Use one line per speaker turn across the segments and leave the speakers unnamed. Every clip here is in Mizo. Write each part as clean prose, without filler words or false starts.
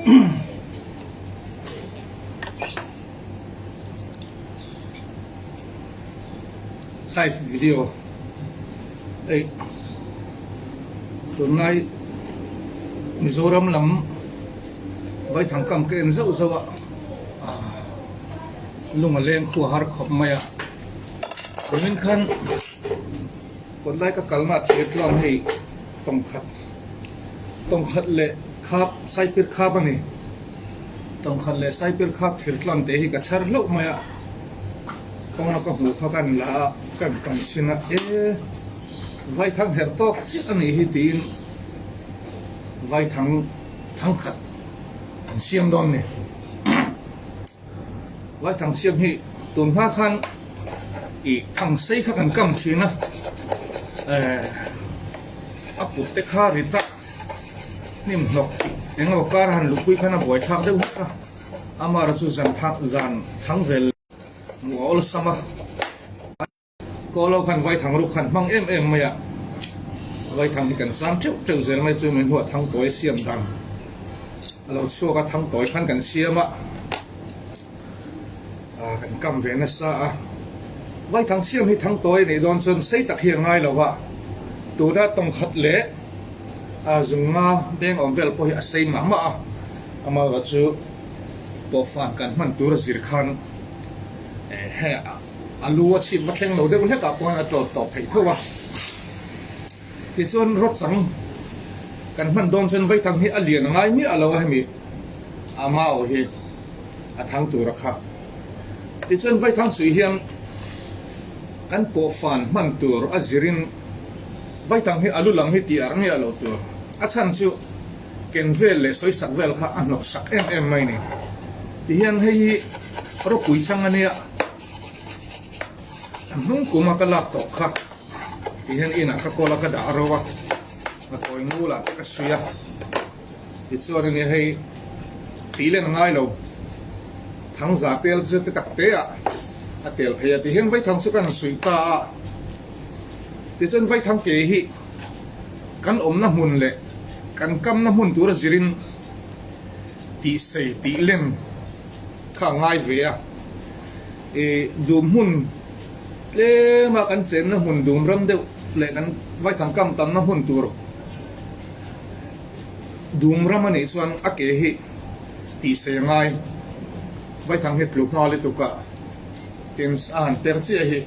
Live video ei tunlai Mizoram lam Vaithang kam ka en zauh zauh a lung a leng khu a har khawp mai a kumin khan kawtlai ka kalna a thir tlang hei tawngkhat tawngkhat leh khap saipir khap a ni tawngkhat leh saipir khap thir tlang te hi ka chhar hlauh mai a kawnga ka hmuh kha kan la a kan tawng chhin a e vaithang herh tawk chiah a nih hi tiin vaithang thangkhat an siam dawn ni. Vaithang siam hi tun hma khan ih thang sei kha kan kam thin a, eh a kut te kha ri tak hnim hnawk eng emaw kar han luhpui khan a buai thlak deuh hlek a, amaherawhchu chu zan thang zan thang vel hmuh a awlsam a. Kawlo khan Vaithang ruk khan hmang em em mai a, Vaithang hi kan cham teuh teuh zel mai chu min hnuah Thangtawi siam dan a lo chhuak a, Thangtawi khan kan siam a, kan kam ve nasa a, Vaithang siam hi Thangtawi a nih dawn chuan sei tak hi a ngai lo va, tuna tawngkhat leh zunga beng awm vel pawh hi a sei mah mah a, amaherawhchu pawhfan kan hman tur a zir khan he a. A lu a chhip va thleng lo deuh hlekah pawh hian a tawt tawp theih tho a. Tichuan rawchang kan hman dawn chuan vaithang hi a lian a ngai miah lo a hemi a mau hi a thang tur a kha. Tichuan vaithang suih hian kan pawhfan hman tur a zirin vaithang hi a lu lam hi tih arh miah lo tur. A chhan chu ken vel leh sawisak vel kha a hnawk sak em em mai ni. Tihian hei hi ropui chang a nia. A hnung kuma ka lak tawh kha tihian inah ka kawl a ka dah ro a, a tawi ngulah te ka suih a. Tichuan a nia hei tih len a ngai lo. Thangza tel chu te tak te ah a tel phei a. Tihian vaithang chu ka han suih ta a. Tichuan vaithang ke hi kan awmna hmun leh kan kamna hmun tura zirin tih sei tih len kha a ngai ve a. Ih dum hmun tlema kan chenna hmun dum ram deuh leh kan vaithang kam tamna hmun tur dum ram a nih chuan a ke hi tih sei a ngai. Vaithang hi tluk nghal lutuk a, tin a han per chiah hi.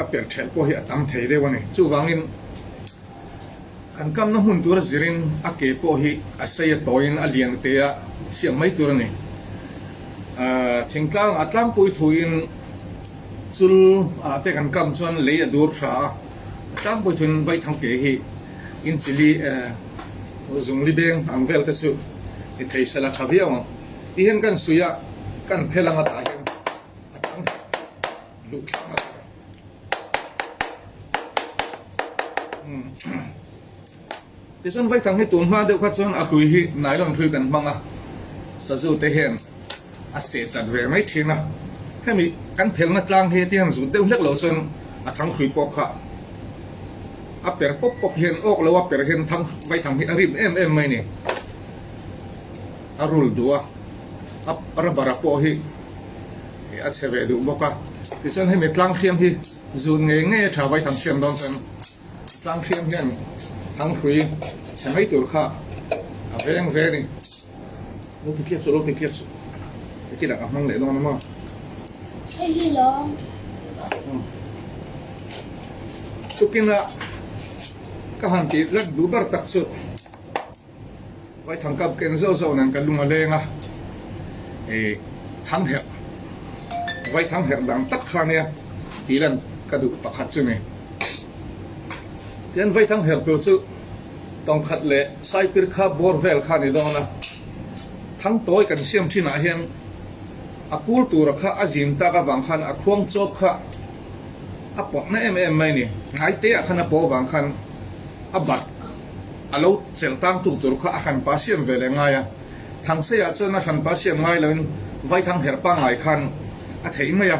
A per thelh pawh hi a tam thei deuh a ni. Chuvangin kan kamna hmun tura zirin a ke pawh hi a sei a tawiin a lian te a siam mai tur a ni. Thingtlang a tlangpui thuin chul ah te kan kam chuan lei a dur tha a, a tlangpui thuin vaithang ke hi inchili zungli beng ang vel te chu i thei sela tha viau ang. Tihian kan suih a, kan phel anga tah hian a tang. Luh thlak a Tichuan vaithang hi tun hma deuh kha chuan a hlui hi nylon hlui kan hmang a, sazu te hian a seh chat ve mai thin a, hemi kan phelna tlang hi heti hian zut deuh hlek lo chuan a thang hlui pawh kha a per pawp pawp hian awk lo a per hian thang vaithang hi a rim em em mai ni, a rul duh a, a rubber a pawh hi. A chhe ve duh bawk a, tichuan hemi tlang hriam hi zut ngei ngei a tha vaithang hriam dawn chuan tlang hriam hian thanghrui chhe mai tur kha a veng ve a ni. Lo ti tliak suh, lo ti tliak suh, heti lah ka hmang leh dawn a maw.
Hei hi lawm.
Tukin a ka han tih lak duh ber tak chu. Vaithang kap ken zauh zauh nen ka lung a leng a, ih thang herh, vaithang herh dang tak kha nia tih lan ka duh pakhat chu ni. Tihian vaithang herh tur chu tawngkhat leh saipir kha bawr vel kha a ni dawn a, thang tawi kan siam thinah hian a kul tura kha a zin tak avang khan a khuang chawp kha a pawhna em em mai a ni. Ngaiteah khan a pawh avang khan a bat. A lo chelh tang tu tur kha a hranpa siam ve leh ngai a, Thangseiah chuan a hranpa siam ngai loin Vaithang herh pangngai khan a theih mai a,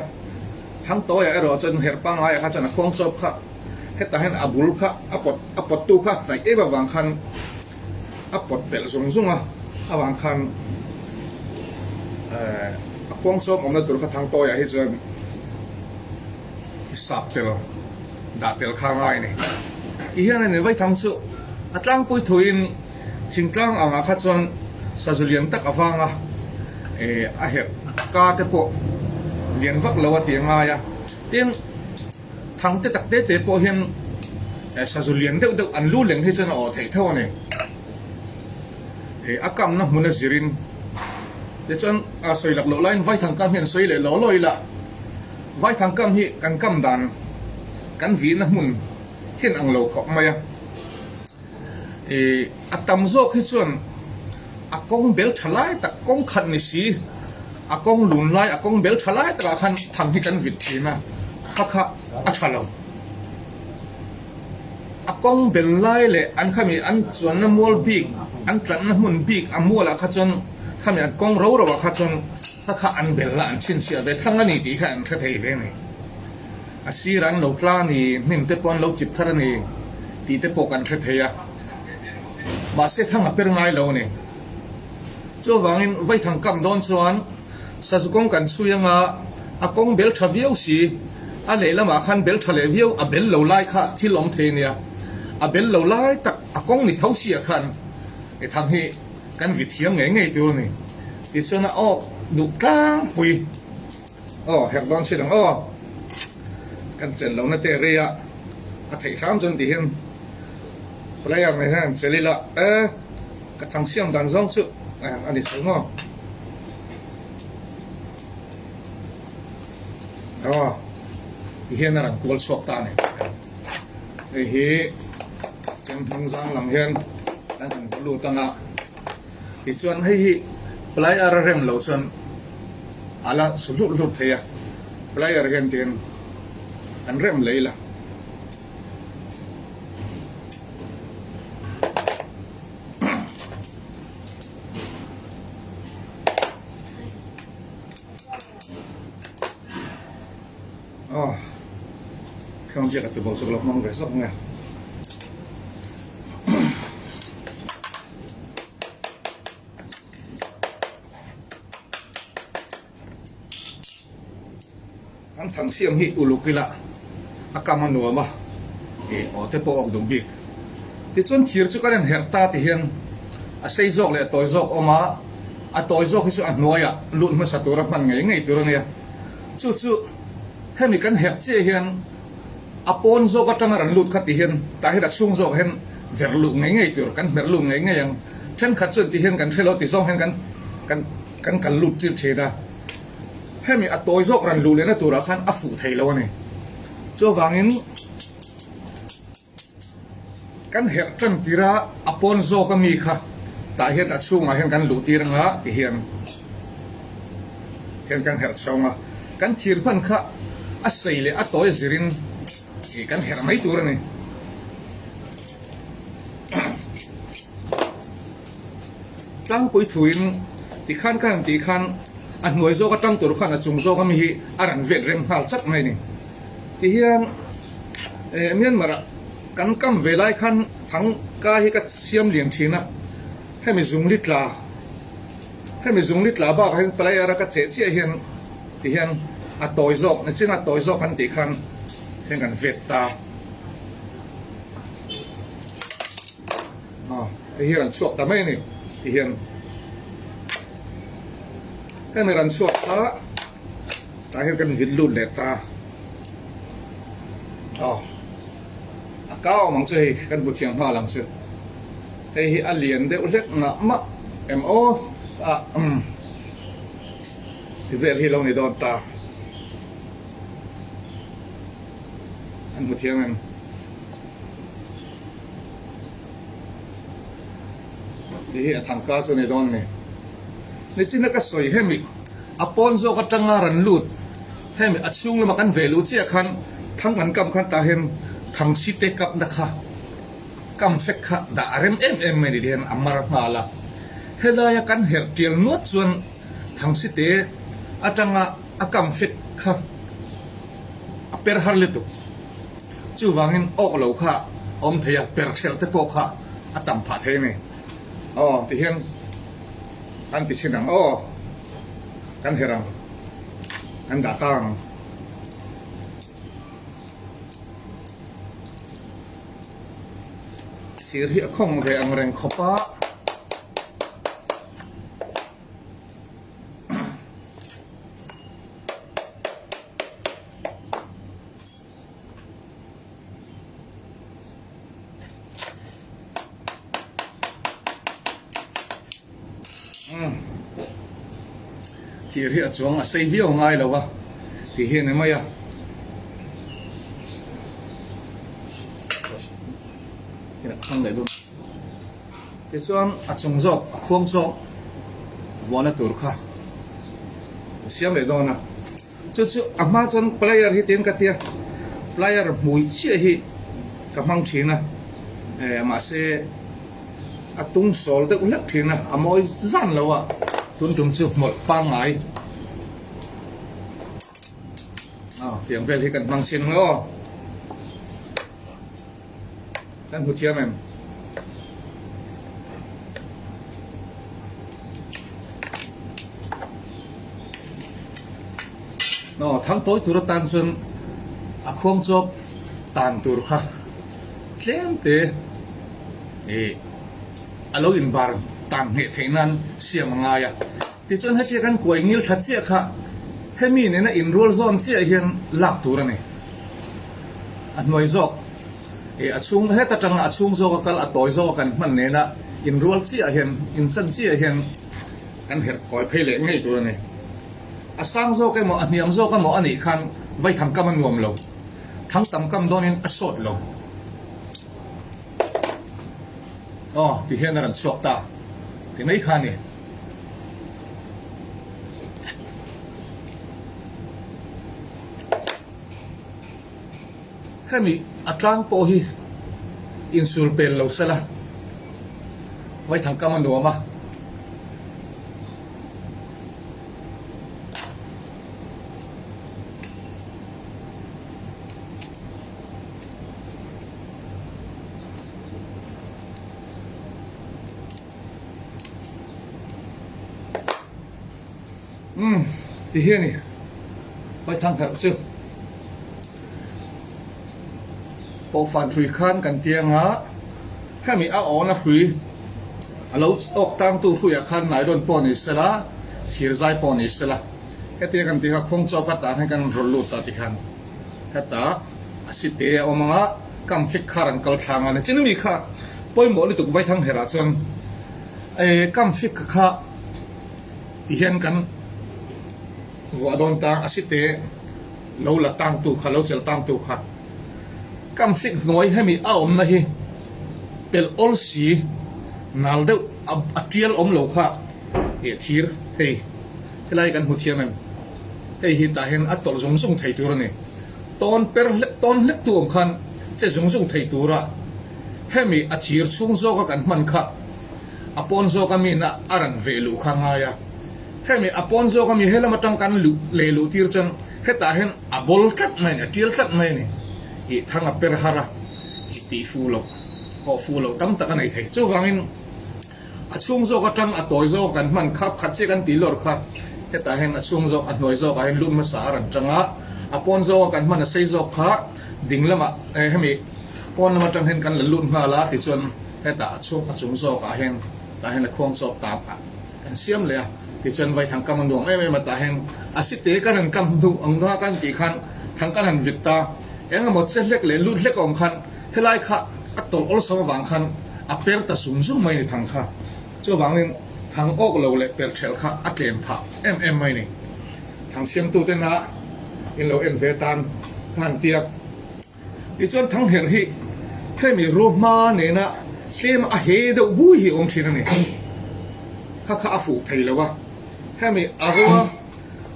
Thangtawiah erawh chuan herh pangngaiah kha chuan a khuang chawp kha hetah hian a bul kha a pawt a pawttu kha hnaih em avang khan a pawt belh zung zung a. Avang khan a khuangchawm awmna tur kha Thangtawiah hi chuan i sap tel dah tel kha a ngai a ni. Ti hian a ni Vaithang chu a tlangpui thuin thingtlang angah kha chuan sazu lian tak avanga a herh ka te pawh lian vak lo a ti a ngai a. Tin, thang te tak te te pawh hian sazu lian deuh deuh an lu leng hi chuan a awh theih tho a ni. A kamna hmun a zirin tichuan a sawi lak loh laiin Vaithang kam hi an sawi leh law law ila, Vaithang kam hi kan kam dan kan vihna hmun hian ang lo khawp mai a. A tam zawk hi chuan a kawng bel tha lai tak, kawng khat ni si, a kawng lun lai, a kawng bel tha lai takah khan thang hi kan vit thin a, kha kha a tha lo. A kawng bel lai leh an khami an chuanna mual bik, an tlanna hmun bik a mualah kha chuan khami an kawng ro ro ah kha chuan kha kha an bel a, an chhinchhiah ve thang a ni tih kha an hre thei ve a ni. A sirah an lo tla a ni, hnim te pawh an lo chip thar a ni tih te pawh kan hre thei a. Mahse thang a per ngai lo a ni. Chuvangin vaithang kam dawn chuan sazu kawng kan chhui anga a kawng bel tha viau si, a lehlamah khan bel tha leh viau a bel lo lai kha thil awm thei a nia. A bel lo lai tak a kawng ni tho sia khan i thang hi kan vi thiam ngei ngei tur a ni. Tichuan a awk duh tlangpui. Aw herh dawn si lang aw. Kan chelh lohna te rei a, a theih hram chuan ti hian player nei hian an chelh ila e ka thang siam dan zawng chu a ni tho maw. Aw ti hian a rawn kual chhuak ta a ni. Hei hi chem hnung zang lam hian kan han va lut ang a. Tichuan hei hi plier a rem lo chuan a la su hlut hlut thei a, plier hian tiin an rem leh ila. Aw, khang biak a ti bawk chu ka lo hmang ve zawk nge. Kan thang siam hi uluk ila a kam a nuam a, ih aw te pawh a awm duh bik. Tichuan thir chu kan inherh ta ti hian a sei zawk leh a tawi zawk awm a, a tawi zawk hi chu a hnuaiah lut hmasa tura hman ngei ngei tur a nia. Chu chu hemi kan herh chiah hian A pawn zawk atanga rawn lut kha ti hian tah hian a chhung zawk hian ver luh ngei ngei tur kan hmer lut ngei ngei ang. Thenkhat chuan ti hian kan hre lo ti zawng hian kan kan kan kal lut tir thin a. Hemi a tawi zawk rawn luh lehna turah khan a fuh thei lo a ni. Chuvangin kan herh tan tir a, a pawn zawk ami kha tah hian a chhungah hian kan luh tir anga ti hian. Thian kan herh chhawng a, kan thir hman kha a sei leh a tawi zirin ih kan herh mai tur a ni. Tlangpui thuin tikhan ka han tih khan a hnuai zawk atang tur khan a chung zawk ami hi a rawn vet rem nghal chat mai a ni. Tihian eh Myanmar ah kan kam ve lai khan thang ka hi ka siam lian thin a, hemi zungli tla. Hemi zungli tla bakah hian player a ka cheh chiah hian ti hian a tawi zawk ni chin a tawi zawk an tih khan hian kan vet ta. Aw hei hi rawn chhuak ta mai a ni ti hian hemi rawn chhuak kha tah hian kan vit lut leh ta. Aw a kau awm ang chu hei kan hmu thiam nghal ang chu. Hei hi a lian deuh hlek ngah mah em aw a umm ti vel hi lo ni dawn ta. An hmu thiam em? Ti hi a thangka chu ni dawn ni. Nichina ka sawi hemi a pawn zawk atanga rawn lut hemi a chhung lama kan ve luh chiah khan thang kan kam khan tah hian thangsi te kapna kha Kam fek kha dah a rem em em mai ni hian a mar nghal a. Helaia kan herh tial nuat chuan Thangsite atanga a kam fek kha a per har lutuk. Chuvangin awk lo kha a awm thei a, per thelh te pawh kha a tam phah thei a ni. Aw tihian. Kan ti chhin ang aw. Kan herh ang. Kan dah ta ang. Thir hi a khawng ve ang reng khawp a. Thir hi a chuang a sei viau ngai lo a ti hi a ni mai a. Tichuan a chung zawk a khuang zawk vuahna tur kha a siam leh dawn a. Chu chu a hma chuan plier hi tiin ka tia, plier hmui chiah hi ka hmang thin a, eh mahse a tung sawl deuh hlek thin a, a mawi zan lo a, tun tum chu hmawlh pangngai aw tiang vel hi kan hmang chhin ang aw. Kan hmu thiam em? Aw, thang tawi tur atan chuan a khuang chawp tan tur kha tlem te ih a lo inbar tan ngheh theih nan siam a ngai a. Tichuan hetia kan kuai ngil tha chiah kha hemi nena inrual zawn chiah hian lak tur a ni. A hnuai zawk eh a chhung heta tanga a chhung zawka kal a tawi zawka kan hman nena inrual chiah hian inchan chiah hian kan herh kawi phei leh ngei tur a ni. A sang zawk emaw a hniam zawk emaw a nih khan vaithang kam a nuam lo, thang tam kam dawnin a sawt lo. Aw ti hian a rawn chhuak ta ti mai kha a ni. Hemi a tlang pawh hi insul pel lo sela vaithang kam a nuam a. Umm ti hi a ni Paithang herh chu pawhfan hrui khan kan tiang a hemi a awna hrui a lo awk tangtu hruiah khan nylon pawh ni sela thir zai pawh ni sela hetia kan tih kha khuang chaw kha tah hian kan rawn lut ta tikhan Heta a si te a awm ang a, kam fik khar an kal thlang a ni. Chin ami kha pawimawh lutuk Vaithang herah chuan e kam fik kha ti hian kan vuah dawn ta a si te lo la tang tu kha lo chelh tang tu kha kam fik hnuai hemi a awmna hi pelh awl si nal deuh a tial awm lo kha e thir thei helai kan hmu thiam em. Hei hi tah hian a tawlh zung zung thei tur a ni. Tawn per hlek tawn hlek tu awm khan che zung zung thei tura hemi a thir chhung zawka kan hman kha a pawn zawka mi na a ran veh luh kha ngai a. Hemi a pawn zawka mi helam atang kan luh leh luh tir chuan hetah hian a bawl tlat mai a ni, a tial tlat mai a ni. Ih thang a per har a, ih tih fu loh, awh fu loh tam tak a nei thei. Chuvangin. A chhung zawk atang a tawi zawk kan hman khap khat chiah kan tih lawr kha hetah hian a chhung zawk a hnuai zawkah hian lut hmasa a rawn tang a, a pawn zawka kan hman a sei zawk kha ding lamah eh hemi pawn lam atang hian kan la lut nghal a tichuan hetah a chhung a chung zawkah hian tah hian a khuang chawp tap a kan siam leh a tichuan vaithang kam a nuam em em a tah hian a site kan han kam hnu ang hna kan tih khan thang kan han vit ta eng emaw che hlek leh lut hlek a awm khan Helai kha a tawlh awlsam avang khan a per ta zung zung mai ni thang kha. Chuvangin thang awk lo leh per thelh kha a tlem phah em em mai ni. Thang siamtute na in lo en ve tan ka han tiak. Tichuan thang herh hi hemi ruahma nena tlem a he deuh bui hi awm thin a ni. Kha kha a fuh thei lo a. Hemi a rua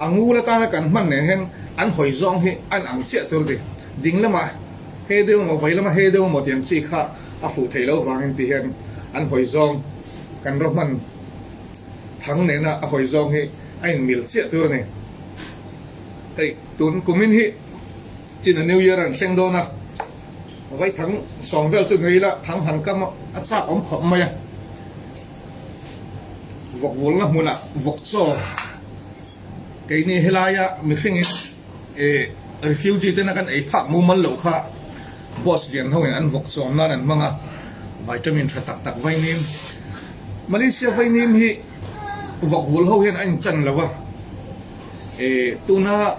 a ngul atana kan hman nen hian an hawi zawng hi a inang chiah tur a ti. Ding lamah He deuh maw vei lama he deuh maw tih ang chi kha a fuh theih loh vangin ti hian an hawi zawng kan rawh hman thang nena a hawi zawng hi a inmil chiah tur a ni. Hei tun kumin hi China New Year an thleng dawn a, vai thang sawm vel chu nei ila thang han kam a chak awm khawp mai a. Vawk vulna hmunah vawk chaw keini helaia mihringin eh refugee tena kan ei phak mumal loh kha boss lian ho in an vawk chawm nan an hmang a, vitamin tha tak tak vainim Malaysia vainim hi vawk vul ho hian a inchan lo a, eh tuna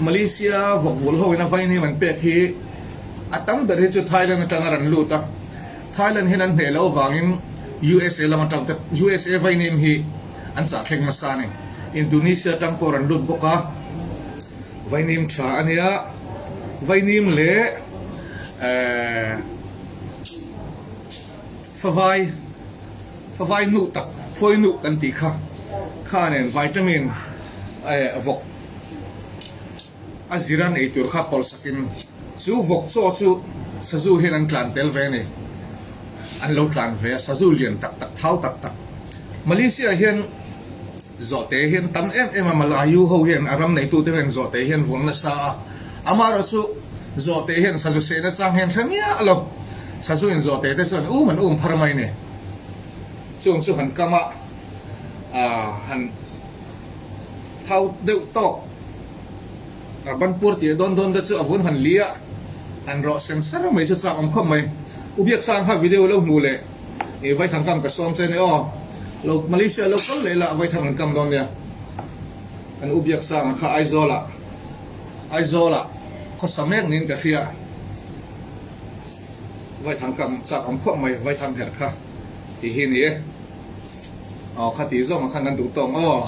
Malaysia vawk vul ho ina vainim an pek hi a tam ber hi chu Thailand atang a rawn lut a. Thailand hian an hneh loh avangin USA lam atang te USA vainim hi an chah thleng nasa a ni. Indonesia atang pawh rawn lut bawk a, vainim tha a nia. Vainim leh eh favai favai nuh tak phuai nuh kan tih kha kha nen vitamin eh vawk A ziran ei tur kha pawlh sakin chu vawk chaw chu sazu hian an tlan tel ve a ni. An lo tlan ve a, sazu lian tak tak, thau tak tak. Malaysia hian zawhte hian tam em em a, Malayu ho hian a ram neitute hian zawhte hian vawng nasa a. Amaherawh chu zawhte hian sazu sehna chang hian hre miah lo. Sazu in zawhte te chuan um an um phar mai a ni. Chung chu han kam a, han Thau deuh tawk a ban puar tih dawn dawn te chu a vun han li a, han rawh sen sar mai chu chak awm khawp mai. U Biaksang kha video lo hmuh leh i vaithang kam ka sawm che ni aw. Lo Malaysia lo kal leh la vaithang an kam dawn nia. Kan U Biaksang kha Aizawl ah Aizawl ah khawsa mek niin ka hria. Vaithang kam chak awm khawp mai vaithang herh kha tih hi ni e. Aw kha tih zawng ah khan kan duh tawng aw.